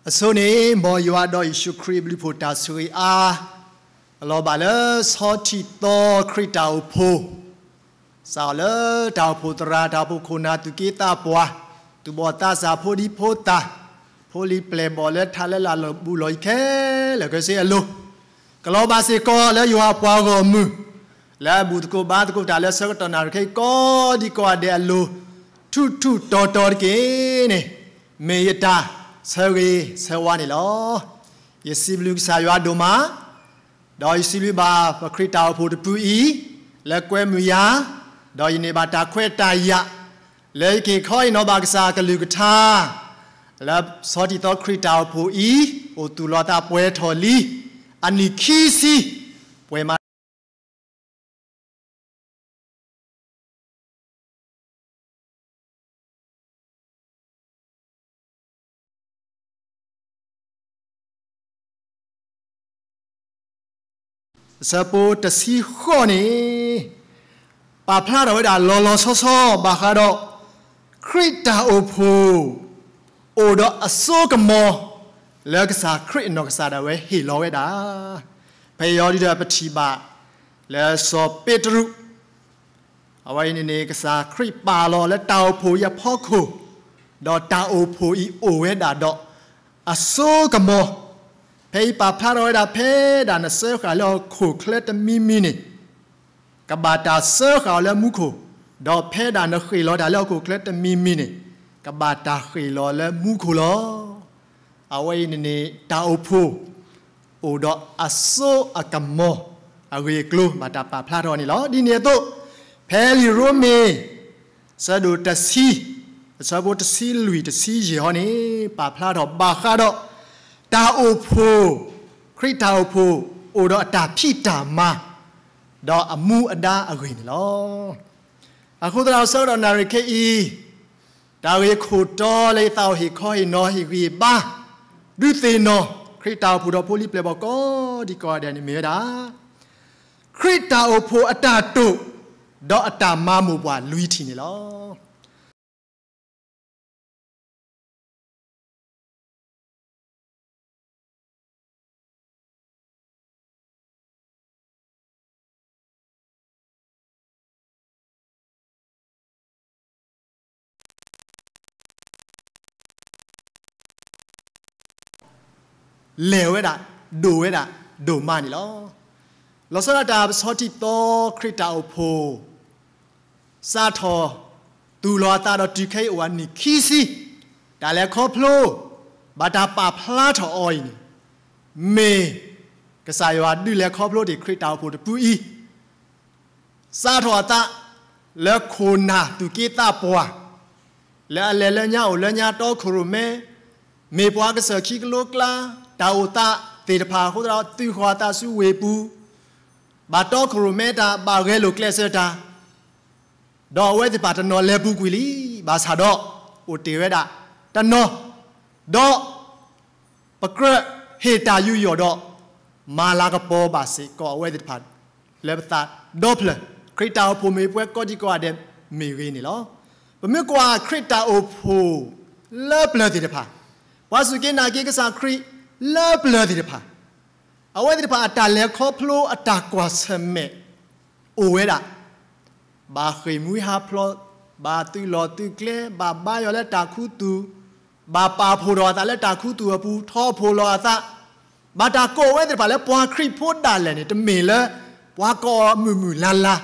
အဆိန့ၣ် မ်ယွၤဒီးယ့ၣ်ၡူးခရံာ်အဘျုးအဖှိၣ်တၢ်ဆိၣ်ဂ့ၤအါ ကလီၤဘၣ်လၢဆီထံးသီခရံာ်တၢ်အိၣ်ဖှိၣ်, စးထီၣ်လၢတၢ်အိၣ်ဖှိၣ်သရၣ် တၢ်အိၣ်ဖှိၣ်ခိၣ်နၢ် သူၣ်က့သးပှၢ်, သူၣ်ဘီၣ်သးစၢ် ဖိဒံဖိသၣ်, ဖိလံၤပျဲၢ်ဘီၣ်လၢထးလၢလာ်လၢာ်ဘူးလီၤအံၤခဲလၢာ်ခဲဆ့အလိၤ, ကလီၤဘၣ်စ့ၢ်ကီးလၢယွၤပှၤဂီၢ်မုၢ် လၢအဘူၣ်သကိးဘါသကိးတၢ်လၢဆၢကတီၢ်နၣ်ရံၣ်ခဲအံၤကိးဒံကိးဂၤဒဲးအလိၤ ထူးထူးတီၤတီၤတက့ၢ်န့ၣ်, မ့ၢ်ယတၢ်ဆၢဂ့ၤဆၢဝါန့ၣ်လီၤ. ယစံးဘျုးကစၢ်ယွၤဒိၣ်မး, ဒီးယစံးဘျုးဘၣ်ပခရံာ်တၢ်အိၣ်ဖှိၣ်တဖုအံၤ လၢကွဲမုာ်ယၤ, ဒီးယန့ၢ်ဘၣ်တၢ်ခွဲးတၢ်ယာ် လၢယကဟ့ၣ်ခီဟ့ၣ်နီၤဘၣ်ကစၢ်အကလုၢ်ကထါ လၢဆီထံးသီခရံာ်တၢ်အိၣ်ဖှိၣ်အံၤ အိၣ်သူၣ်လီၤအသးပှဲၤထီၣ်လံ အနံၣ်ခံဆံ ပှဲၤမး အဆၢဖိတဆံဃိးန့ၣ် ပာ်ဖျါထီၣ်ဝဲဒၣ်လီၤလီၤဆီဆီ ဘၣ်ဃးဒီး ခရံာ်တၢ်အိၣ်ဖှိၣ် အိၣ်ဒီးအစိကမီၤ လၢကစၢ်ခရံာ်အနီၢ်ကစၢ်ဒၣ်ဝဲဟ့ၣ်လီၤဝဲဒၣ်, ဖဲအံၤဒ်ဒီးပထံၣ်ဘၣ် လၢစီၤပ့းတရူး အဝဲအံၤန့ၣ်န့ၣ် ကစၢ်ခရံာ်ပာ်လီၤလၢတၢ်အိၣ်ဖှိၣ်အံၤအဖီခိၣ်, ဒီးတၢ်အိၣ်ဖှိၣ်အံၤအိၣ်ဝဲဒၣ်ဒီး အစိကမီၤ, ဖဲအံၤပာ်ဖျါထီၣ်ဝဲဒၣ် ဖဲဒၣ်နစၢဃာ်လၢဟီၣ်ခိၣ်ချၢတမံၤမံၤန့ၣ် ကဘၣ်တၢ်စၢဃာ်အီၤလၢမူခိၣ်, ဒီးဖဲဒၣ်နဃ့ၢ်လီၤတၢ်လၢဟီၣ်ခိၣ်ချၢတမံၤမံၤန့ၣ် ကဘၣ်တၢ်ဃ့ၢ်လီၤလၢမူခိၣ်လီၤ. အဝဲအံၤန့ၣ်န့ၣ် တၢ်အိၣ်ဖှိၣ် အိၣ်ဒီးအစိအကမီၤ အဂ့ၢ်အကျိၤ ဘၣ်တၢ်ပာ်ဖျါထီၣ်န့ၣ်လီၤ. ဒ်န့ၣ်အသိး ဖဲလံာ်ရိမ့ၤ ဆၢဒိၣ်တဆံ အဆၢဖိတဆံလွံၢ်တဆံယဲၢ်ဟီန့ၣ် ပာ်ဖျါထီၣ်ဘၣ်ဃးဒီး တၢ်အိၣ်ဖှိၣ်, ခရံာ်တၢ်အိၣ်ဖှိၣ် အိၣ်ဒီးအတၢ်ဖံးတၢ်မၤ ဒီးအမူအဒါအဂ့ၢ်န့ၣ်လီၤ. အဃိသတးဒီးဆၢကတီၢ်နၣ်ရံၣ်ခဲအံၤ တၢ်ဂ့ၢ်ခိၣ်တီလၢယသးအိၣ်ဟ့ၣ်ခီဟ့ၣ်နီၤဟ့ၣ်ဂံၢ်ဟ့ၣ်ဘါ ဒုးသ့ၣ်နီၣ် ခရံာ်တၢ်အိၣ်ဖှိၣ်ဒီးဖိလံၤပျဲၢ်ဘီၣ်ကိးဒံကိးဂၤဒဲးန့ၣ်မ့ၢ်ဝဲဒၣ် ခရံာ်တၢ်အိၣ်ဖှိၣ်အတၢ်တိာ် ဒီးအတၢ်မၤမိၢ်ပှၢ်လွံၢ်ထံၣ်န့ၣ်လီၤ. လဲၤဝဲဒၣ် ဒိၣ်ဝဲဒၣ် ဒိၣ်မးန့ၣ်လီၤ. လီၤဆီဒၣ်တၢ်ပဆီထံးသီခရံာ်တၢ်အိၣ်ဖှိၣ် စးထီၣ်သူၣ်လီၤအသးဒီးတုၤခဲအံၤအိၣ်အနံၣ်ခံဆံ, တၢ်လဲၤခီဖျိ ဘၣ်တၢ်ပာ်ဖျါထီၣ်အီၤအံၤန့ၣ် မ့ၢ်ကစၢ်ယွၤဒုးလဲၤခီဖျိတ့ၢ်ခရံာ်တၢ်အိၣ်ဖှိၣ်တဖုအံၤ စးထီၣ်အသး လၢခိၣ်နၢ်သူၣ်က့သးပှၢ် လၢအလဲၤလၢညါအိၣ်လၢညါတီခိၣ်ရိၣ်မဲ, မ့ၢ်ပှၤကစၢၢ်ခံကလိကျါ, တၢ်အိၣ်သးသ့ၣ်တဖၣ်အဃိသတးဒီး သုးဃီၤအသးဆူဝ့ၢ်ပူၤ, ဘၣ်တီခိၣ်ရိၣ်မဲတၢ်, ဘၣ်ဂဲၤလိာ်ကျဲးစၢးတၢ်, ဒီးအဝဲသ့ၣ်တဖၣ်တနီၤလဲၤပူၤကွံာ်လံ, ဘၣ်ဆၣ်ဒီး အိၣ်တ့ၢ်ဝဲဒၣ်တနီၤ, ဒီး ပကြၢးဟ့ၣ်တၢ်ယူးယီၣ်ဒီး မၤလၤကပီၤဘၣ်စ့ၢ်ကီးအဝဲသ့ၣ်တဖၣ် လၢပသးဒီဖျၢၣ်, ခရံာ်တၢ်အိၣ်ဖှိၣ်မ့ၢ်ပှဲၤကိးဒံကိးဂၤဒဲးမ့ၢ်ဂ့ၤန့ၣ်လီၤ. ပမ့ၢ်ကွၢ်ခရံာ်တၢ်အိၣ်ဖှိၣ်လၢပျၢၤသ့ၣ်တဖၣ်, ပှၤစူၢ်က့ၤနာ်က့ၤကစၢ်ခရံာ်လၢပျၢၤသ့ၣ်တဖၣ်, အဝဲသ့ၣ်တဖၣ်အတၢ်လဲၤခီဖျိအတၢ်ကွၢ်ဆၢၣ်မဲာ်အိၣ်ဝဲဒၣ် ဘၣ်ဃ့ၢ်မှံဟးဖျိး, ဘၣ်သုးလီၢ်သုးကျဲ, ဘၣ်ဘါယွၤလၢတၢ်ခူသူၣ်, ဘၣ်ပာ်ဖှိၣ်ထီၣ်အသးလၢတၢ်ခူသူၣ်အပူၤ, ထီၣ်ဖှိၣ်လီၤအသး, ဘၣ်တၢ်ကိးဝဲသ့ၣ်တဖၣ်လၢပှၤခရံာ်ဖိဒၣ်လဲာ်န့ၣ် တမ့ၢ်လၢပှၤကိးအီၤမုၢ်မုၢ်လါလါ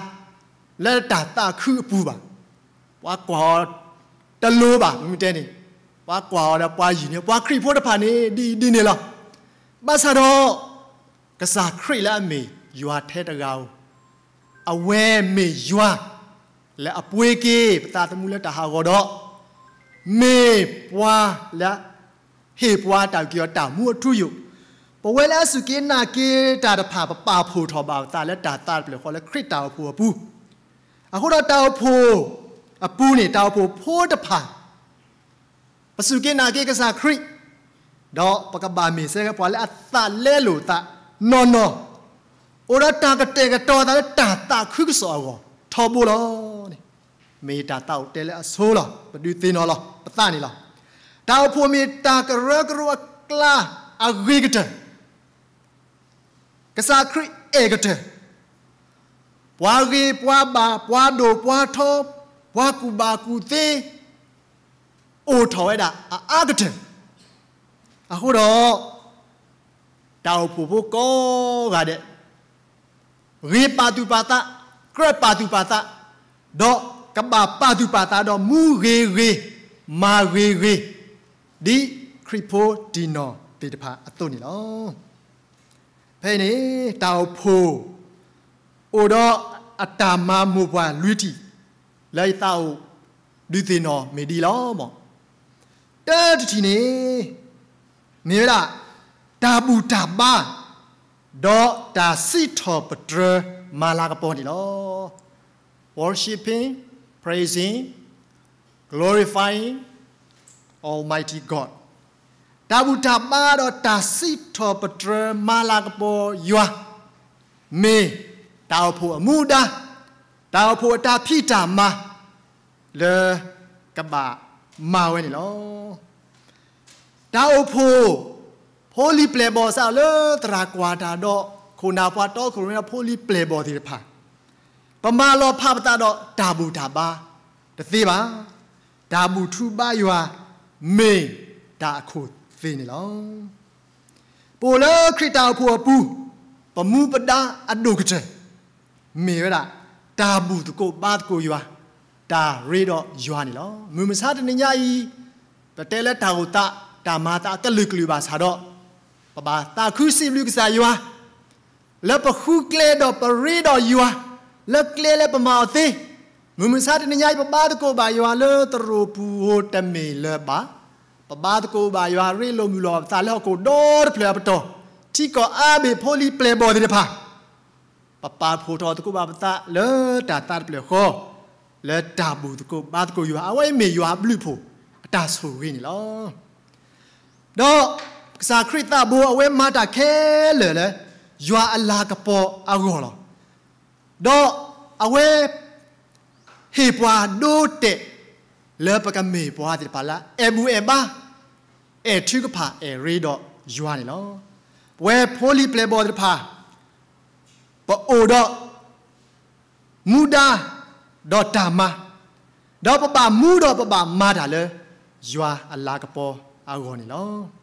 လၢတၢ်သးခုအပူၤဘၣ်. ပှၤကွၢ်အီၤတလိၤဘၣ်, မ့ၢ်တဲန့ၣ်, ပှၤကွၢ်အီၤဒီးပှၤယံၤန့ၣ်, ပှၤခရံာ်ဖိတဖၣ်န့ၣ် ဒ်အံၤဒ်န့ၣ်လီၤ. ဘၣ်ဆၣ်ဒီး ကစၢ်ခရံာ်လၢအမ့ၢ်ယွၤထဲတဂၤဧိၤ, အဝဲမ့ၢ်ယွၤလၢအပှ့ၤက့ၤပသးသမူလၢတၢ်ဟးဂီၤဒီး မ့ၢ်ပှၤလၢဟ့ၣ်ပှၤတၢ်အုၣ်က့ၤအီၤတၢ်မူအထူအယိာ်, ပဝဲလၢအစူၢ်က့ၤနာ်က့ၤတၢ်တဖၣ် ပပာ်ဖှိၣ်ထီၣ်ဘၣ်ပသးလၢတၢ်သးတဖျၢၣ်ဃီလၢခရံာ်တၢ်အိၣ်ဖှိၣ်အပူၤ, အဃိဒီးတၢ်အိၣ်ဖှိၣ်အပူၤန့ၣ် တၢ်အိၣ်ဖှိၣ်ဖိတဖၣ် ပစူၢ်က့ၤနာ်က့ၤကစၢ်ခရံာ်, ဒီးပကဘၣ်မ့ၢ်စ့ၢ်ကီးပှၤလၢအသးလဲလိာ်သးနီၢ်နီၢ်, အိၣ်ဒီးတၢ်ကတဲာ်ကတီၤအသးလၢတၢ်သးခုကစီၣ်အဂီၢ်ထီဘိလီၤန့ၣ်, မ့ၢ်တၢ်သးအိၣ်တဲလၢအဆိလီၤ. ပဒုးသ့ၣ်နီၣ်လီၤပသးန့ၣ်လီၤ. တၢ်အိၣ်ဖှိၣ်မ့ၢ်တၢ်ကရၢကရိ ပှၤကျါအဂ့ၤကတၢၢ်, ကစၢ်ခရံာ်အဲၣ်ကတၢၢ်, ပှၤဂ့ၤပှၤဘၣ် ပှၤဒိၣ်ပှၤထီ ပှၤကူၣ်ဘၣ်ကူၣ်သ့ အိၣ်ထီၣ်ဝဲဒၣ်အအါကတၢၢ်. အဃိဒီး တၢ်အိၣ်ဖှိၣ်ဖိကိးဂၤဒဲး ဂ့ၤပာ်သူၣ်ပာ်သး, ကြၢးပာ်သူၣ်ပာ်သး, ဒီးကဘၣ်ပာ်သူၣ်ပာ်သးဒီးမူဂ့ၤဂ့ၤ, မၤဂ့ၤဂ့ၤ, ဒ်ခရံာ်ဖိတံၢ်နီၢ်သ့ၣ်တဖၣ်အသိးန့ၣ်လီၤ. ဖဲအံၤန့ၣ် တၢ်အိၣ်ဖှိၣ် အိၣ်ဒီးအတၢ်မၤမိၢ်ပှၢ်လွံၢ်ထံၣ် လၢယသးအိၣ်ဒုးသ့ၣ်နီၣ်မ့ၢ်ဒ်အံၤလီၤ. တၢတထံၣ်န့ၣ် မ့ၢ်ဝဲဒၣ် တၢ်ဘူၣ်တၢ်ဘါ ဒီးတၢ်စံးထီၣ်ပတြၢၤမၤလၤကပီၤန့ၣ်လီၤ. Worshiping, praising, glorifying Almighty God. တၢ်ဘူၣ်တၢ်ဘါဒီးတၢ်စံးထီၣ်ပတြၢၤမၤလၤကပီၤယွၤ မ့ၢ်တၢ်အိၣ်ဖှိၣ်အမူဒါ, တၢ်အိၣ်ဖှိၣ်အတၢ်ဖံးတၢ်မၤ လၢကဘၣ်မၤဝဲန့ၣ်လီၤ. တၢ်အိၣ်ဖှိၣ် ဖိလံၤပျဲၢ်ဘီၣ်စးလၢသရၣ်ကွၢ်တၢ်ဒီး ခိၣ်နၢ်ပှၤတီခိၣ်ရိၣ်မဲဖိလံၤပျဲၢ်ဘီၣ်သ့ၣ်တဖၣ် ပမၤလီၤဖးပသးဒီးတၢ်ဘူၣ်တၢ်ဘါတသ့ဘၣ်. တၢ်ဘူၣ်ထူဘါယွၤ မ့ၢ်တၢ်အခိၣ်သ့ၣ်န့ၣ်လီၤ. ပအိၣ်လၢခရံာ်တၢ်အိၣ်ဖှိၣ်အပူၤ ပမူပဒါအဒိၣ်ကတၢၢ် မ့ၢ်ဝဲဒၣ် တၢ်ဘူၣ်သကိးဘါသကိးယွၤ, တၢ်ရ့ဒီးယွၤန့ၣ်လီၤ. မုၢ်မဆါတနံၤညါအံၤ ပတဲလၢတၢ်အိၣ်သး တၢ်မၤသးအကလုာ်ကလုာ်ဘၣ်ဆၣ်ဒီး ပဘၣ်သးခုစံးဘျုးကစၢ်ယွၤ လၢပဃုကျဲဒီးပရ့ဒီးယွၤ လၢကျဲလၢပမၤအီၤသ့. မုၢ်မဆါတနံၤညါအံၤ ပဘါသကိးဘၣ်ယွၤလၢသရိာ်ပူၤဧိၤတမ့ၢ်လၢၤဘၣ်. ပဘါသကိးဘၣ်ယွၤရ့လိာ်မုာ်လိာ်ပသးလၢဟီၣ်ခိၣ်ဒီတဖျၢၣ်အပတီၢ်, ထံကီၢ်အါဘ့ၣ်ဖိလံၤပျဲၢ်ဘီၣ်သ့ၣ်တဖၣ် ပပာ်ဖှိၣ်ထီၣ်သကိးဘၣ်ပသးလၢတၢ်သးတဖျၢၣ်ဃီ လၢတၢ်ဘူၣ်သကိးဘါသကိးယွၤ, အဝဲအံၤမ့ၢ်ယွၤအဘျုးအဖှိၣ်အတၢ်ဆိၣ်ဂ့ၤန့ၣ်လီၤ. ဒီးကစၢ်ခရံာ်သးဘိအဝဲမၤတၢ်ခဲလၢာ်လၢ ယွၤအလၤကပီၤအဂီၢ်လီၤ. ဒီးအဝဲ ဟ့ၣ်ပှၤဒိတဲာ်လၢပကမ့ၢ်ပှၤသ့ၣ်တဖၣ်လၢ အဲၣ်ဘူၣ်အဲၣ်ဘါ, အဲၣ်ထုကဖၣ်အဲၣ်ရ့ဒီးယွၤန့ၣ်လီၤ. ပဝဲဖိလံၤပျဲၢ်ဘီၣ်သ့ၣ်တဖၣ် ပအိၣ်ဒီး မူဒါ ဒီးတၢ်မၤ, ဒီးပဘၣ်မူဒီးပဘၣ်မၤတၢ်လၢ ယွၤအလၤကပီၤအဂီၢ်န့ၣ်လီၤ.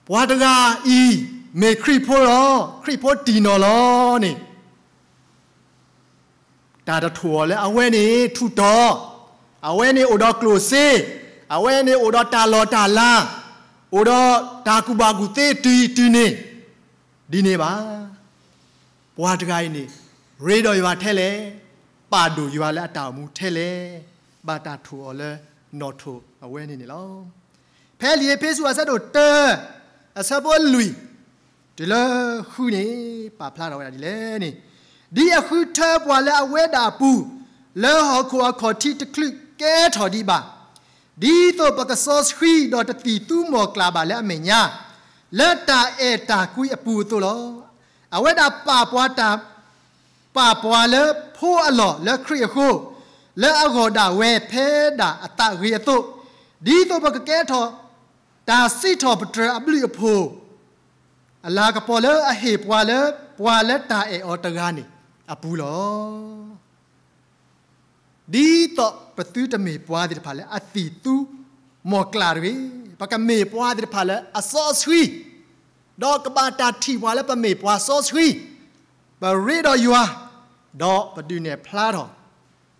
ပှၤတဂၤအံၤ မ့ၢ်ခရံာ်ဖိလီၤ, ခရံာ်ဖိတံၢ်နီၢ်လီၤန့ၣ် တၢ်တထိၣ်အီၤလၢအဝဲန့ၣ်ထူးတီၤ, အဝဲန့ၣ်အိၣ်ဒီးကျိၣ်စ့, အဝဲန့ၣ်အိၣ်ဒီးတၢ်လီၢ်တၢ်လၤ, အိၣ်ဒီးတၢ်ကူၣ်ဘၣ်ကူၣ်သ့တုၤအံၤတုၤန့ၣ်, ဒ်န့ၣ်ဘၣ်. ပှၤတဂၤအံၤန့ၣ် ရ့ဒီးယွၤထဲလဲၣ်, ပာ်ဒိၣ်ယွၤလၢအတၢ်အိၣ်မူထဲလဲၣ်, ဘၣ်တၢ်ထိၣ်အီၤလၢနီၣ်ထိၣ်အဝဲန့ၣ်န့ၣ်လီၤ. ဖဲလံာ်အ့းဖ့းစူးအဆၢဒိၣ်တၢ အဆၢဖိလွံၢ် တုၤလၢဃုန့ၣ် ပာ်ဖျါထီၣ်ဝဲဒၣ်ဒ်လဲၣ်န့ၣ်, ဒ်အဃုထၢပှၤလၢအဝဲဒၣ်အပူၤ လၢဟီၣ်ခိၣ်အခီၣ်ထံးတချုးကဲထီၣ်ဒံးဘၣ်, ဒ်သိးပကစီဆှံဒီးတသံၣ်သူမီၢ်ကျၢ်ဘၣ်လၢအမဲာ်ညါ, လၢတၢ်အဲၣ်တၢ်ကွံအပူၤအသိးလီၤ. အဝဲဒၣ်ပာ်ပှၤတၢ် ပာ်ပှၤလၢဖိအလီၢ်လၢခရံာ်အဃိ, လၢအဂီၢ်ဒၣ်ဝဲဖဲဒၣ်အသးဂ့ၤအသိး, ဒ်သိးပကကဲထီၣ် တၢ်စံးထီၣ်ပတြၢၤအဘျုးအဖှိၣ် အလၤကပီၤလၢအဟ့ၣ်ပှၤလၢပှၤလၢတၢ်အဲၣ်အီၤတဂၤန့ၣ်အပူၤလီၤ. ဒ်သိးပသုတမ့ၢ်ပှၤသ့ၣ်တဖၣ်လၢအသံၣ်သူမီၢ်ကျၢ်တဂ့ၤ, ပကမ့ၢ်ပှၤသ့ၣ်တဖၣ်လၢအစီဆှံ, ဒီးကဘၣ်တၢ်ထံၣ်ပှၤလၢပမ့ၢ်ပှၤစီဆှံ, ပရ့ဒီးယွၤ, ဒီးပဒုးနဲၣ်ဖျါထီၣ်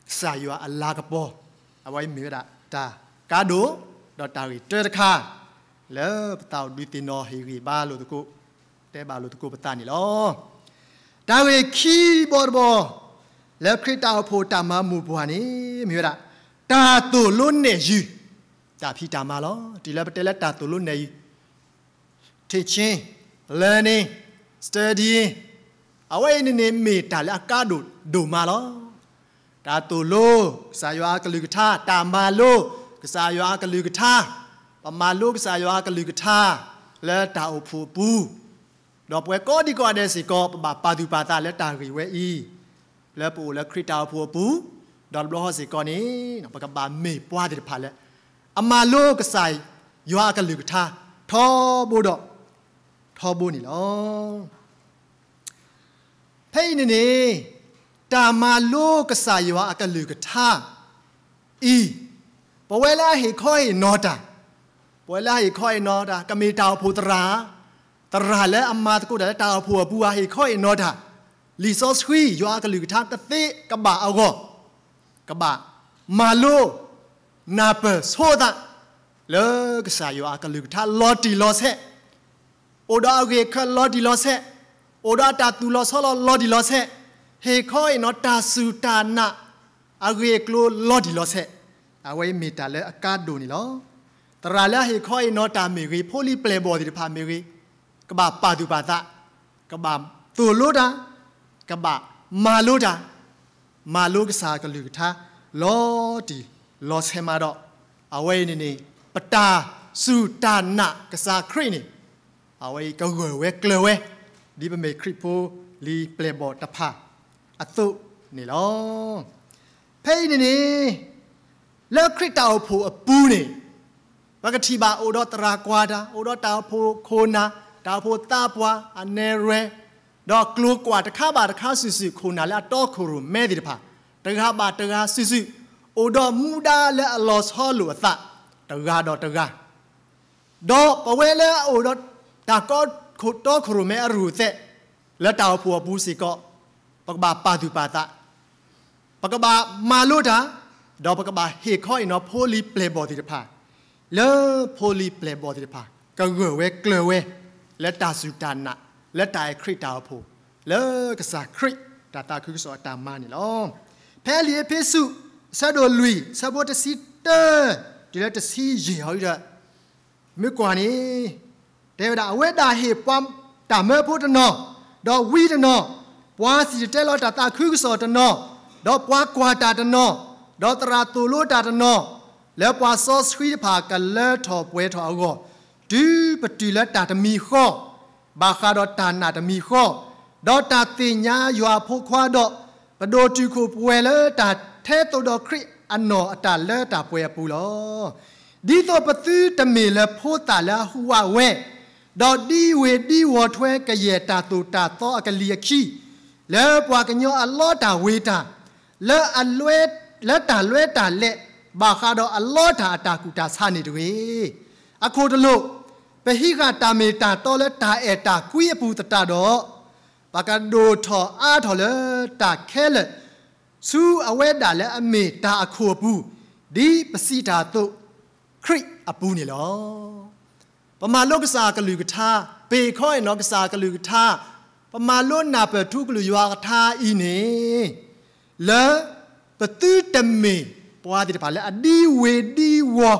ကစၢ်ယွၤအလၤကပီၤ, အဝဲအံၤမ့ၢ်ဝဲဒၣ်တၢ်ကါဒိၣ်, ဒီးတၢ်ဂ့ၢ်တၢတခါ လၢပသးအိၣ်ဒုးသ့ၣ်နီၣ်ဟ့ၣ်ဂံၢ်ဘါလိာ်သကိး, တဲဘၣ်လိာ်သကိးပသးန့ၣ်လီၤ. တၢ်ဂ့ၢ်ခံဘီတဘီ လၢခရံာ်တၢ်အိၣ်ဖှိၣ်တၢ်မၤမိၢ်ပှၢ်န့ၣ် မ့ၢ်ဝဲဒၣ် တၢ်သိၣ်လိနဲၣ်ယုၢ် တၢ်ဖံးတၢ်မၤလီၤ. တုၤလၢပတဲလၢတၢ်သိၣ်လိနဲၣ်ယုၢ် teaching, learning, studying, အဝဲအံၤန့ၣ်န့ၣ်မ့ၢ်တၢ်လၢအကါဒိၣ်ဒိၣ်မးလီၤ. တၢ်သိၣ်လိ ကစၢ်ယွၤအကလုၢ်ကထါ, တၢ်မၤလိ ကစၢ်ယွၤအကလုၢ်ကထါ, ပမၤလိကစၢ်ယွၤအကလုၢ်ကထါ လၢတၢ်အိၣ်ဖှိၣ်အပူၤ, ဒီးပဝဲကိးဒံကိးဂၤဒဲးစ့ၢ်ကီး ပဘၣ်ပာ်သူၣ်ပာ်သးလၢတၢ်ဂ့ၢ်ဝဲအံၤ, လၢပအိၣ်လၢခရံာ်တၢ်အိၣ်ဖှိၣ်အပူၤ, ဒီးတဘျီဃီစ့ၢ်ကီးန့ၣ် ပကဘၣ်မ့ၢ်ပှၤသ့ၣ်တဖၣ်လၢ အမၤလိကစၢ် ယွၤအကလုၢ်ကထါ ထီဘိဒီး ထီဘိန့ၣ်လီၤ. ဖဲအံၤန့ၣ်န့ၣ် တၢ်မၤလိကစၢ်ယွၤအကလုၢ်ကထါအံၤ, ပဝဲလၢအဟ့ၣ်ခီဟ့ၣ်နီၤတၢ်, ပဝဲလၢအဟ့ၣ်ခီဟ့ၣ်နီၤတၢ် ကမ့ၢ်တၢ်အိၣ်ဖှိၣ်သရၣ်, သရၣ်လၢအမၤသကိးတၢ်လၢတၢ်အိၣ်ဖှိၣ်အပူၤ အဟ့ၣ်ခီဟ့ၣ်နီၤတၢ်, လံာ်စီဆှံ ယွၤအကလုၢ်ကထါတသ့ကဘၣ်အဂီၢ်, ကဘၣ်မၤလိ နၢ်ပၢၢ်ဆိအသး လၢကစၢ်ယွၤအကလုၢ်ကထါလီၤတံၢ်လီၤဆဲး, အိၣ်ဒီးအဂ့ၢ်အခၢလီၤတံၢ်လီၤဆဲး, အိၣ်ဒီးအတၢ်သူၣ်လီၤဆီလီၤလီၤတံၢ်လီၤဆဲး, ဟ့ၣ်ခီဟ့ၣ်နီၤတၢ်စူၢ်တၢ်နာ် အဂ့ၢ်အကျိၤလီၤတံၢ်လီၤဆဲး, အဝဲအံၤမ့ၢ်တၢ်လၢအကါဒိၣ်န့ၣ်လီၤ. သရၣ်လၢအဟ့ၣ်ခီဟ့ၣ်နီၤတၢ်မ့ၢ်ဂ့ၤ, ဖိလံၤပျဲၢ်ဘီၣ်သ့ၣ်တဖၣ်မ့ၢ်ဂ့ၤ, ကဘၣ်ပာ်သူၣ်ပာ်သး, ကဘၣ်သိၣ်လိတၢ်, ကဘၣ်မၤလိတၢ်, မၤလိကစၢ်အကလုၢ်ကထါ လီၤတံၢ်လီၤဆဲးမးဒီး, အဝဲအံၤန့ၣ်န့ၣ် ပတၢ်စူၢ်တၢ်နာ်ကစၢ်ခရံာ်န့ၣ် အဝဲအံၤကဂၢၢ်ဝဲကျၢၤဝဲ, ဒ်ပမ့ၢ်ခရံာ်ဖိလံၤပျဲၢ်ဘီၣ်တဖၣ်အသိးန့ၣ်လီၤ. ဖဲအံၤန့ၣ်န့ၣ် လၢခရံာ်တၢ်အိၣ်ဖှိၣ်အပူၤန့ၣ် ပကထံၣ်ဘၣ်အိၣ်ဒီးသရၣ်ကွၢ်တၢ်, အိၣ်ဒီးတၢ်အိၣ်ဖှိၣ်ခိၣ်နၢ်, တၢ်အိၣ်ဖှိၣ်သးပှၢ်, အနဲၣ်ရွဲၣ်, ဒီးကျိၤကွၢ်တခါဘၣ်တခါစုာ်စုာ် ခိၣ်နၢ်လၢအတီခိၣ်ရိၣ်မဲသ့ၣ်တဖၣ်, တဂၤဘၣ်တဂၤစုာ်စုာ်, အိၣ်ဒီးမူဒါလၢအလီၤဆီလိာ်အသး တဂၤဒီးတဂၤ ဒီးပဝဲလၢအအိၣ်ဒီးတၢ်ကီခိၣ်တီခိၣ်ရိၣ်မဲအရူၢ်သဲး လၢတၢ်အိၣ်ဖှိၣ်အပူၤစ့ၢ်ကီး, ပကဘၣ်ပာ်သူၣ်ပာ်သး, ပကဘၣ်မၤလိတၢ်, ဒီးပကဘၣ်ဟ့ၣ်ခီဟ့ၣ်နီၤဖိလံၤပျဲၢ်ဘီၣ်သ့ၣ်တဖၣ်, လၢဖိလံၤပျဲၢ်ဘီၣ်သ့ၣ်တဖၣ် ကဂၢၢ်ဝဲကျၢၤဝဲ လၢတၢ်စူၢ်တၢ်နာ် လၢတၢ်အဲၣ်ခရံာ်တၢ်အိၣ်ဖှိၣ် လၢကစၢ်ခရံာ်တၢ်သးခုကစီၣ်အတၢ်မၤန့ၣ်လီၤ. ဖဲလံာ်အ့းဖ့းစူး အဆၢဒိၣ်လွံၢ် အဆၢဖိတဆံတၢ တုၤလၢတဆံယဲၢ်အံၤဒီး မ့ၢ်ကွၢ်န့ၣ် တဲဝဲဒၣ် အဝဲဒၣ်ဟ့ၣ်ပှၤတၢ်မၢဖိတနီၤ, ဒီးဝံတနီၤ, ပှၤစံၣ်တဲၤတဲလီၤတၢ်သးခုကစီၣ်တနီၤ, ဒီးပှၤကွၢ်တၢ်တနီၤ, ဒီးသရၣ်သိၣ်လိတၢ်တနီၤ, လၢပှၤစီဆှံတဖၣ်ကလၢထီၣ်ပှဲၤထီၣ်အဂီၢ်, တုၤပတုၤလၢတၢ်တမံၤဃီ, ဘၣ်ဃးဒီးတၢ်နာ်တမံၤဃီ, ဒီးတၢ်သ့ၣ်ညါယွၤအဖိခွါဒီး, ပဒိၣ်တုာ်ခိၣ်ပှဲၤလၢတၢ်ထဲသိးဒီးခရံာ်အနီၢ်အတၢ်လၢတၢ်ပှဲၤအပူၤလီၤ. ဒ်သိးပသုတမ့ၢ်လၢဖိသၣ်လၢအဟူးဝးဝဲ, ဒီးဒ်ဝ့ၤဒ်ဝီၤထွဲကယဲၢ်တၢ်သိၣ်တၢ်သီအကလံၤအခံ, လၢပှၤကညီအလီတၢ်ဝ့ၤတၢ်, လၢအလွဲ, လၢတၢ်လွဲတၢ်လဲး ဘၣ်ဃးဒီးအလီတၢ်အတၢ်ကူၣ်တၢ်ဆးန့ၣ်တဂ့ၤ. အခိၣ်တလိာ်, ပဟံးဃာ်တၢ်မ့ၢ်တၢ်တီလၢတၢ်အဲၣ်တၢ်ကွံအပူၤသတးဒီး, ပကဒိၣ်ထီၣ်အါထီၣ်လၢတၢ်ခဲလၢာ် ဆူအဝဲဒၣ်လၢအမ့ၢ်တၢ်အခိၣ်အပူၤ, ဒ်ပစံးတၢ်အသိး, ခရံာ်အပူၤန့ၣ်လီၤ. ပမၤလိကစၢ်အကလုၢ်ကထါ, ပဟ့ၣ်ခီဟ့ၣ်နီၤကစၢ်အကလုၢ်ကထါ, ပမၤလိနၢ်ပၢၢ်ထူကလုၢ်ယွၤအကထါအံၤန့ၣ်, လၢပသုတမ့ၢ်ပှၤသ့ၣ်တဖၣ်လၢအဒ်ဝ့ၤဒ်ဝီၤ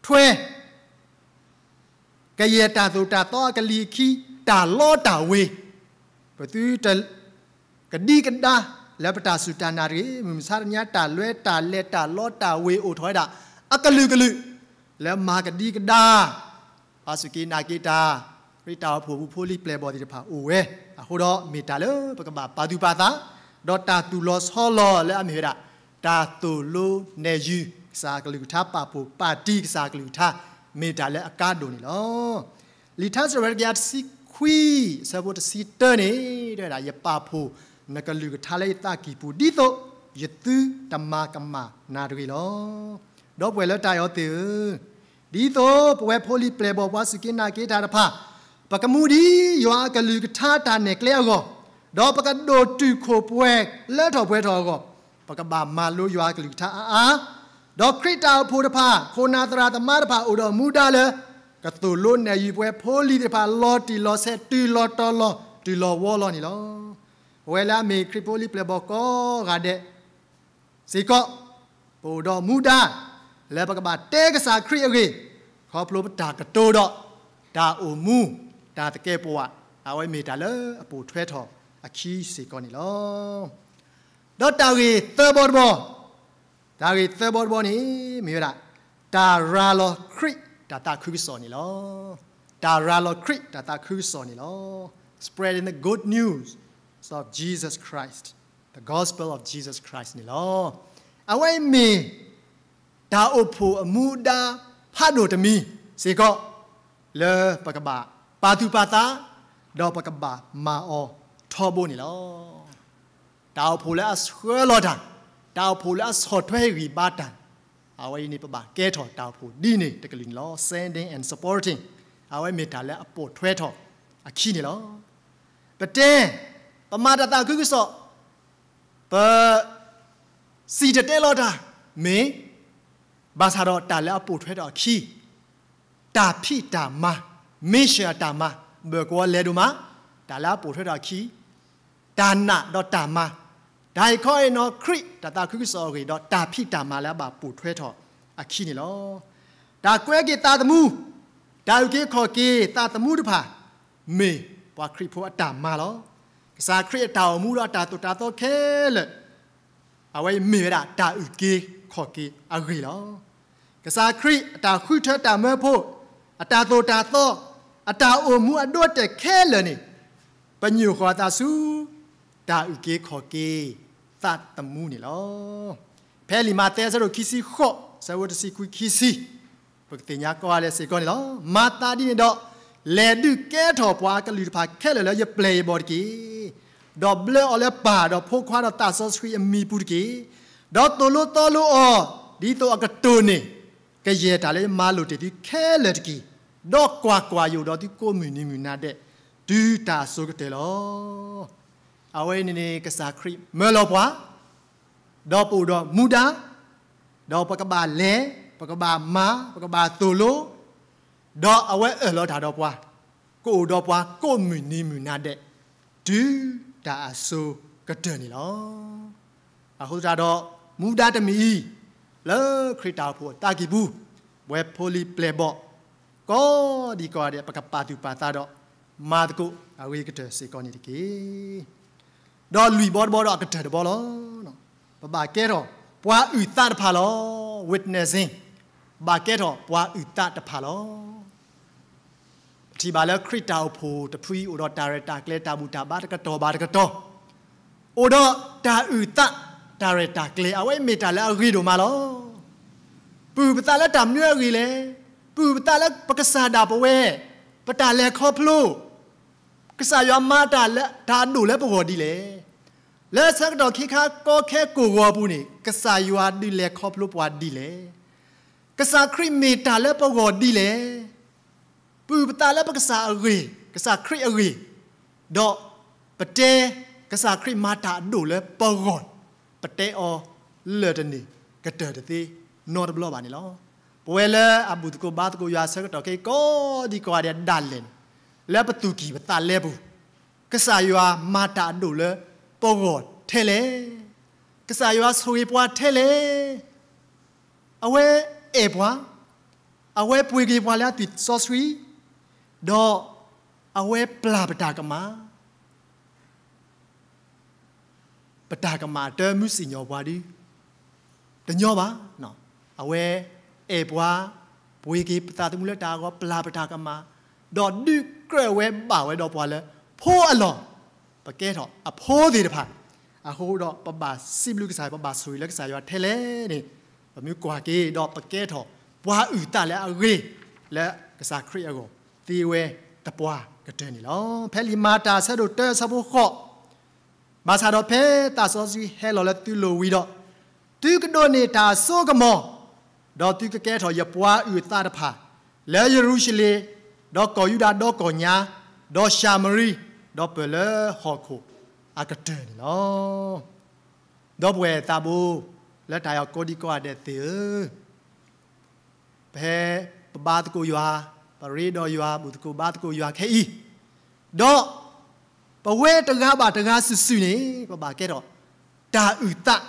ထွဲ ကယဲၢ်တၢ်သိၣ်တၢ်သီအကလံၤအခံ, တၢ်လီတၢ်ဝ့ၤ, ပသုတကဒံကဒါလၢပတၢ်စူၢ်တၢ်နာ်တဂ့ၤ. မုၢ်မဆါတနံၤအံၤ တၢ်လွဲတၢ်လဲး တၢ်လီတၢ်ဝ့ၤအိၣ်ထီၣ်ဝဲဒၣ်အကလုာ်ကလုာ်, လၢမၤကဒံကဒါ ပှၤစူၢ်က့ၤနာ်က့ၤတၢ်, ခရံာ်တၢ်အိၣ်ဖှိၣ်ပူၤဖိလံၤပျဲၢ်ဘီၣ်သ့ၣ်တဖၣ်အိၣ်ဝဲ. အဃိဒီးမ့ၢ်တၢ်လၢပကဘၣ်ပာ်သူၣ်ပာ်သး, ဒီးတၢ်သူၣ်လီၤဆီလီၤလၢအမ့ၢ်ဝဲဒၣ် တၢ်သိၣ်လိနဲၣ်ယုၤကစၢ်အကလုၢ်ကထါ ပာ်ဖှိၣ်ပာ်တံၢ်ကစၢ်အကလုၢ်ကထါ, မ့ၢ်တၢ်လၢအကါဒိၣ်န့ၣ်လီၤ. လံာ်ထါစံးထီၣ်ပတြၢၤတကယၤတဆံခွံ အဆၢဖိတဆံတၢန့ၣ် တဲဝဲဒၣ် ယပာ်ဖှိၣ်နကလုၢ်ကထါလၢယသးကံၢ်ပူၤ ဒ်သိးယသုတမၤကမၣ်နၤတဂ့ၤလီၤ. ဒီပုၢ်ဝဲၢ်လၢတၢ်အဲၣ်အီၤသ့ၣ်ဧၢ, ဒ်သိးပဝဲဖိလံၤပျဲၢ်ဘီၣ်ပှၤစူၢ်က့ၤနာ်က့ၤတၢ်တဖၣ်, ပကမူဒံးယွၤအကလုၢ်ကထါတၢ်နဲၣ်ကျဲအဂီၢ်, ဒီးပကဒိၣ်တုာ်ခိၣ်ပှဲၤလၢထီၣ်ပှဲၤထီၣ်အဂီၢ်, ပကဘၣ်မၤလိယွၤအကလုၢ်ကထါအါအါ, ဒီးခရံာ်တၢ်အိၣ်ဖှိၣ်တဖၣ် ခိၣ်နၢ်သရၣ်သမါတဖၣ်အိၣ်ဒီးမူဒါလၢ ကသိၣ်လိနဲၣ်ယုၤပဝဲဖိလံၤသ့ၣ်တဖၣ် လီၤတံၢ်လီၤဆဲး တုၤလီၤတီၤလီၤ တုၤလီၤဝီလီၤန့ၣ်လီၤ. ပဝဲလၢအမ့ၢ်ခရံာ်ဖိလံၤပျဲၢ်ဘီၣ်ကိးဂၤဒဲး စ့ၢ်ကီး, ပအိၣ်ဒီးမူဒါ လၢပကဘၣ်တဲကစၢ်ခရံာ်အဂ့ၢ်, ခီဖျိပတၢ်ကတိၤဒီး တၢ်အိၣ်မူ, တၢ်သကဲးပဝး, အဝဲမ့ၢ်တၢ်လၢအပိာ်ထွဲထီၣ်အခံစ့ၢ်ကီးန့ၣ်လီၤ. ဒီးတၢ်ဂ့ၢ်သၢဘီတဘီ, တၢ်ဂ့ၢ်သၢဘီတဘီန့ၣ် မ့ၢ်ဝဲဒၣ် တၢ်ရၤလီၤခရံာ်တၢ်သးခုကစီၣ်န့ၣ်လီၤ. တၢ်ရၤလီၤခရံာ်တၢ်သးခုကစီၣ်န့ၣ်လီၤ. Spreading the good news of Jesus Christ, the gospel of Jesus Christ န့ၣ်လီၤ. အဝဲအံၤမ့ၢ် တၢ်အိၣ်ဖှိၣ်အမူဒါ ဖးဒိၣ်တမံၤစ့ၢ်ကီး လၢပကဘၣ်ပာ်သူၣ်ပာ်သး ဒီးပကဘၣ်မၤအီၤထီဘိန့ၣ်လီၤ. တၢ်အိၣ်ဖှိၣ်လၢအဆှၢလီၤတၢ်, တၢ်အိၣ်ဖှိၣ်လၢအဆီၣ်ထွဲဂံၢ်ဘါတၢ်, အဝဲအံၤန့ၣ် ပဘၣ်ကဲထီၣ်တၢ်အိၣ်ဖှိၣ်ဒ်န့ၣ်တကလုာ်န့ၣ်လီၤ. Sending and supporting အဝဲမ့ၢ်တၢ်လၢအပိာ်ထွဲထီၣ်အခံန့ၣ်လီၤ. ပတဲ, ပမၤတၢ်သးခုကစီၣ်, ပစံၣ်တဲၤတဲလီၤတၢ်, မ့ၢ် ဘၣ်ဆၣ်ဒီးတၢ်လၢအပိာ်ထွဲထီၣ်အခံ, တၢ်ဖံးတၢ်မၤ, mission အတၢ်မၤ, ဘၢၣ်ကဝီၤလဲၤဒိၣ်မး, တၢ်လၢအပိာ်ထွဲထီၣ်အခံ, တၢ်နာ်ဒီးတၢ်မၤ, တၢ်အံၤခီအံၤနီၤ ခရံာ်တၢ်သးခုကစီၣ်အဂ့ၢ် ဒီးတၢ်ဖံးတၢ်မၤလၢအဘၣ်ပိာ်ထွဲထီၣ်အခံန့ၣ်လီၤ. တၢ်ကွဲက့ၤသးသမူ, တၢ်အုၣ်က့ၤခီၣ်က့ၤသးသမူတဖၣ်, မ့ၢ်ပှၤခရံာ်ဖိအတၢ်မၤလီၤ. ကစၢ်ခရံာ်အတၢ်အိၣ်မူဒီးအတၢ်သိၣ်တၢ်သီခဲလၢာ် အဝဲအံၤမ့ၢ်ဝဲဒၣ်တၢ်အုၣ်က့ၤခီၣ်က့ၤအဂ့ၢ်လီၤ. ကစၢ်ခရံာ်အတၢ်ဃုထၢတၢ်မၢဖိ, အတၢ်သိၣ်တၢ်သီ, အတၢ်အိၣ်မူအဒိအတဲာ်ခဲလၢာ်န့ၣ်, ပညိၣ်ဃီၤအသးဆူ တၢ်အုၣ်က့ၤခီၣ်က့ၤသးသမူန့ၣ်လီၤ. ဖဲလံာ်မးသဲအဆၢဒိၣ်ခံဆံဃိး, အဆၢဖိတဆံခွံခံဆံ ပကသ့ၣ်ညါကိးဂၤဒဲးစ့ၢ်ကီးန့ၣ်လီၤ. မၤသးဒ်န့ၣ်ဒီး, လဲၤဒုးကဲထီၣ်ပှၤအကလုာ်တဖၣ်ခဲလၢာ်လၢယပျဲၢ်ယဘီၣ်တက့ၢ်. ဒီးဘျၢအီၤလၢပၢ်ဒီးဖိခွါဒီးသးစီဆှံအမံၤပူၤတက့ၢ်. ဒီးသိၣ်လိသီလိအီၤ, ဒ်သိးအကတိၢ်န့ၢ် ကယဲၢ်တၢ်လၢယမၤလိာ်တ့ၢ်သုခဲလၢာ်တက့ၢ်. ဒီးကွၢ်ကွၢ်, ယအိၣ်ဒီးသုကိးမုၢ်နံၤမုၢ်နၤဒဲး, တုၤတၢ်အစိၤကတၢၢ်လီၤ. အဝဲအံၤန့ၣ်န့ၣ် ကစၢ်ခရံာ်မၢလီၤပှၤ ဒီးပအိၣ်ဒီးမူဒါ, ဒီးပကဘၣ်လဲၤ, ပကဘၣ်မၤ, ပကဘၣ်သိၣ်လိ, ဒီးအဝဲအၢၣ်လီၤတၢ်ဒီးပှၤ, ကအိၣ်ဒီးပှၤကိးမုၢ်နံၤမုၢ်နၤဒဲး, တုၤတၢ်အစိၤကတၢၢ်န့ၣ်လီၤ. အဃိသတးဒီး မူဒါတမံၤအံၤ လၢခရံာ်တၢ်အိၣ်ဖှိၣ်အသးကံၢ်ပူၤ, ပဝဲဖိလံၤပျဲၢ်ဘီၣ် ကိးဒံကိးဂၤဒဲး ပကပာ်သူၣ်ပာ်သးဒီး မၤသကိးအဂ့ၤကတၢၢ်စ့ၢ်ကီးန့ၣ်တက့ၢ်. ဒီးလွံၢ်ဘီတဘီဒီးအကတၢၢ်တဘီလီၤ. ပဘၣ်ကဲထီၣ်ပှၤအုၣ်သးတဖၣ်လီၤ. Witnessing, ဘၣ်ကဲထီၣ်ပှၤအုၣ်သးတဖၣ်လီၤ. ပထံၣ်ဘၣ်လၢခရံာ်တၢ်အိၣ်ဖှိၣ်တဖုအံၤ အိၣ်ဒီးတၢ်ရဲၣ်တၢ်ကျဲၤတၢ်ဘူၣ်တၢ်ဘါတကတီၢ်ဘၣ်တကတီၢ်, အိၣ်ဒီးတၢ်အုၣ်သးတၢ်ရဲၣ်တၢ်ကျဲၤ အဝဲမ့ၢ်တၢ်လၢအဂ့ၤဒိၣ်မးလီၤ. ပအုၣ်ပသးလၢတၢ်မနုၤအဂ့ၢ်လဲၣ်. ပအုၣ်ပသးလၢပကစၢ်ဒၣ်ပဝဲ, ပတၢ်လဲၤခီဖျိ ကစၢ်ယွၤမၤတၢ်လၢတၢ်အဒိၣ်လၢပဂီၢ်ဒ်လဲၣ်. လၢဆၢကတီၢ်ခဲခါ ကီခဲကိာ်ဂီၤအပူၤန့ၣ် ကစၢ်ယွၤဒုးလဲၤခီဖျိပှၤဒ်လဲၣ်. ကစၢ်ခရံာ်မ့ၢ်တၢ်လၢပဂီၢ်ဒ်လဲၣ်. ပအုၣ်ပသးလၢပကစၢ်အဂ့ၢ်, ကစၢ်ခရံာ်အဂ့ၢ်, ဒီးပတဲကစၢ်ခရံာ်မၤတၢ်အဒိၣ်လၢပဂီၢ်, ပတဲအီၤလၢာ်တန့ၢ်ကတၢၢ်တသ့နီတဘျီဘၣ်န့ၣ်လီၤ. ပဝဲလၢအဘူၣ်သကိးဘါသကိးယွၤဆၢကတီၢ်ခဲအံၤ ကိးဒံကိးဂၤဒဲးဒၣ်လဲာ်န့ၣ်, လၢပသူၣ်ကံၢ်ပသးလဲပူၤ, ကစၢ်ယွၤမၤတၢ်အဒိၣ်လၢပဂီၢ်ထဲလဲၣ်. ကစၢ်ယွၤဆိၣ်ဂ့ၤပှၤထဲလဲၣ်. အဝဲအဲၣ်ပှၤ, အဝဲပှ့ၤက့ၤပှၤလၢအသွံၣ်စီဆှံ, ဒီးအဝဲပျၢ်ပတၢ်ကမၣ်, ပတၢ်ကမၣ်တမုၢ်စံၣ်ညီၣ်ပှၤဒုး တညီဘၣ်. အဝဲအဲၣ်ပှၤ, ပှ့ၤက့ၤပသးသမူလၢတၢ်အဂီၢ်, ပျၢ်ပတၢ်ကမၣ်, ဒီးဒုးကြၢးဝဲဘၣ်ဝဲဒီးပှၤလၢဖိအလီၢ်, ပကဲထီၣ်အဖိသ့ၣ်တဖၣ်. အဃိဒီးပဘၣ်စံးဘျုးကစၢ်, ပဘၣ်ဆိၣ်ဂ့ၤလၢကစၢ်ယွၤထဲလဲၣ်န့ၣ်, ပမ့ၢ်ကွၢ်က့ၤဒီးပကဲထီၣ်ပှၤအုၣ်သးလၢအဂ့ၤ လၢကစၢ်ခရံာ်အဂီၢ် သ့ဝဲသပှၢ်ကတၢၢ်န့ၣ်လီၤ. ဖဲလံာ်မၤတၢ်အဆၢဒိၣ်တၢအဆၢဖိဃိး, ဘၣ်ဆၣ်ဒီးဖဲသးစီဆှံဟဲလီၤလၢသုလိၤဝံၤဒီး, သုကဒိးန့ၢ်တၢ်အစိကမီၤ, ဒီးသုကကဲထီၣ်ယပှၤအုၣ်အသးတဖၣ်, လၢယရူၤၡလ့ၣ်, ဒီးကီၢ်ယူဒၤဒီကီၢ်ညါ, ဒီးၡၤမရံ, ဒီးပၢၢ်လၢဟီၣ်ခိၣ်အကတၢၢ်န့ၣ်လီၤ. ဒီပုၢ်ဝဲၢ်သးဘိ လၢတၢ်အဲၣ်ကိးဒံကိးဂၤဒဲးသ့ၣ်ဧၢ, ပဟဲပဘါသကိးယွၤ, ပရ့ဒီးယွၤ, ဘူၣ်သကိးဘါသကိးယွၤခဲအံၤ, ဒီးပဝဲတဂၤဘၣ်တဂၤစုာ်စုာ်န့ၣ် ပဘၣ်ကဲထီၣ်တၢ်အုၣ်သး,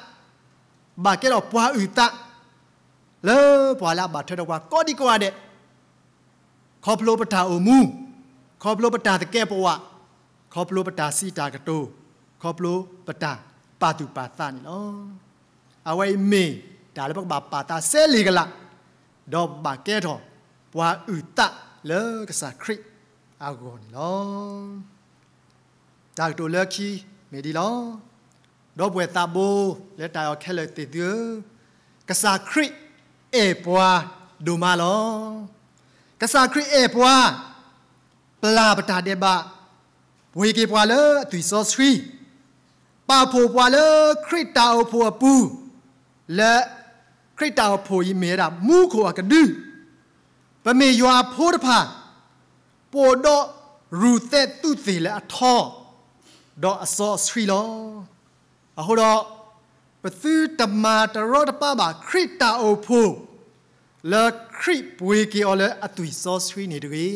ဘၣ်ကဲထီၣ်ပှၤအုၣ်သး လၢပှၤလၢအဘၣ်ထွဲဒီးပှၤကိးဒံကိးဂၤဒဲး, ခီဖျိပတၢ်အိၣ်မူ, ခီဖျိပတၢ်သကဲးပဝး, ခီဖျိပတၢ်စံးတၢ်ကတိၤ, ခီဖျိပတၢ်ပာ်သူၣ်ပာ်သးန့ၣ်လီၤ. အဝဲအံၤမ့ၢ်တၢ်လၢပကဘၣ်ပာ်သးစဲလ့ၣ်ကလး, ဒီးဘၣ်ကဲထီၣ်ပှၤအုၣ်သးလၢကစၢ်ခရံာ်အဂီၢ်န့ၣ်လီၤ. တၢ်ကတိၤလၢခံမ့ၢ်ဒ်လီၤ. ဒီပုၢ်ဝဲၢ်သးဘိ လၢတၢ်အဲၣ်ခဲလၢာ်သ့ၣ်သုဧၢ, ကစၢ်ခရံာ်အဲၣ်ပှၤ ဒိၣ်မးလီၤ. ကစၢ်ခရံာ်အဲၣ်ပှၤ, ပျၢ်ပတၢ်ဒဲးဘး, ပှ့ၤက့ၤပှၤလၢအသွံၣ်စီဆှံ, ပာ်ဖှိၣ်ပှၤလၢခရံာ်တၢ်အိၣ်ဖှိၣ်အပူၤ, လၢခရံာ်တၢ်အိၣ်ဖှိၣ်အံၤမ့ၢ်ဝဲဒၣ်မူခိၣ်အကဒု, ပမ့ၢ်ယွၤအဖိတဖၣ်, ပအိၣ်ဒီးရူၢ်သဲးသူးသ့ၣ်လၢအထီ, ဒီးအစီအဆှံလီၤ. အဃိဒီး, ပသုတမၤတရီတပါဘၣ်ခရံာ်တၢ်အိၣ်ဖှိၣ်, လၢခရံာ်ပှ့ၤက့ၤအီၤလၢအသွံၣ်စီဆှံန့ၣ်တဂ့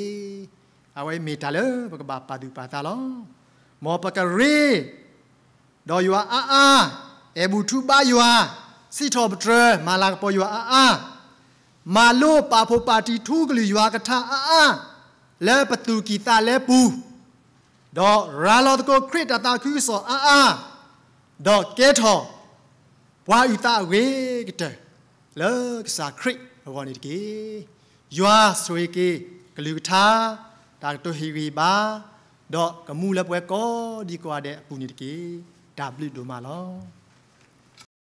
ၤ. အဝဲမ့ၢ်တၢ်လၢပကဘၣ်ပာ်သူၣ်ပာ်သးလီၤ. မ်ပကရ့ ဒီးယွၤအါအါ, အဲၣ်ဘူၣ်ထူဘါယွၤ, စံးထီၣ်ပတြၢၤ မၤလၤကပီၤယွၤအါအါ, မၤလိပာ်ဖှိၣ်ပာ်တံၢ်ထူကလုၢ်ယွၤကထါအါအါ, လၢပသူၣ်ကံၢ်သးလဲပူၤ, ဒီးရၤလီၤသကိးခရံာ်တၢ်သးခုကစီၣ်အါအါ, ဒီးကဲထီၣ်ပှၤအုၣ်သးအဂ့ၤကတၢၢ် လၢကစၢ်ခရံာ်အဂီၢ်န့ၣ်တက့ၢ်. ယွၤဆိၣ်ဂ့ၤက့ၤကလုၢ်ကထါ, တၢ်ကတိၤဟ့ၣ်ဂံၢ်ဘါ, ဒီးကမူလၢပှၤကိးဒံကိးဂၤဒဲးအပူၤန့ၣ်တက့ၢ်. တၢ်ဘျုးဒိၣ်မးလီၤ.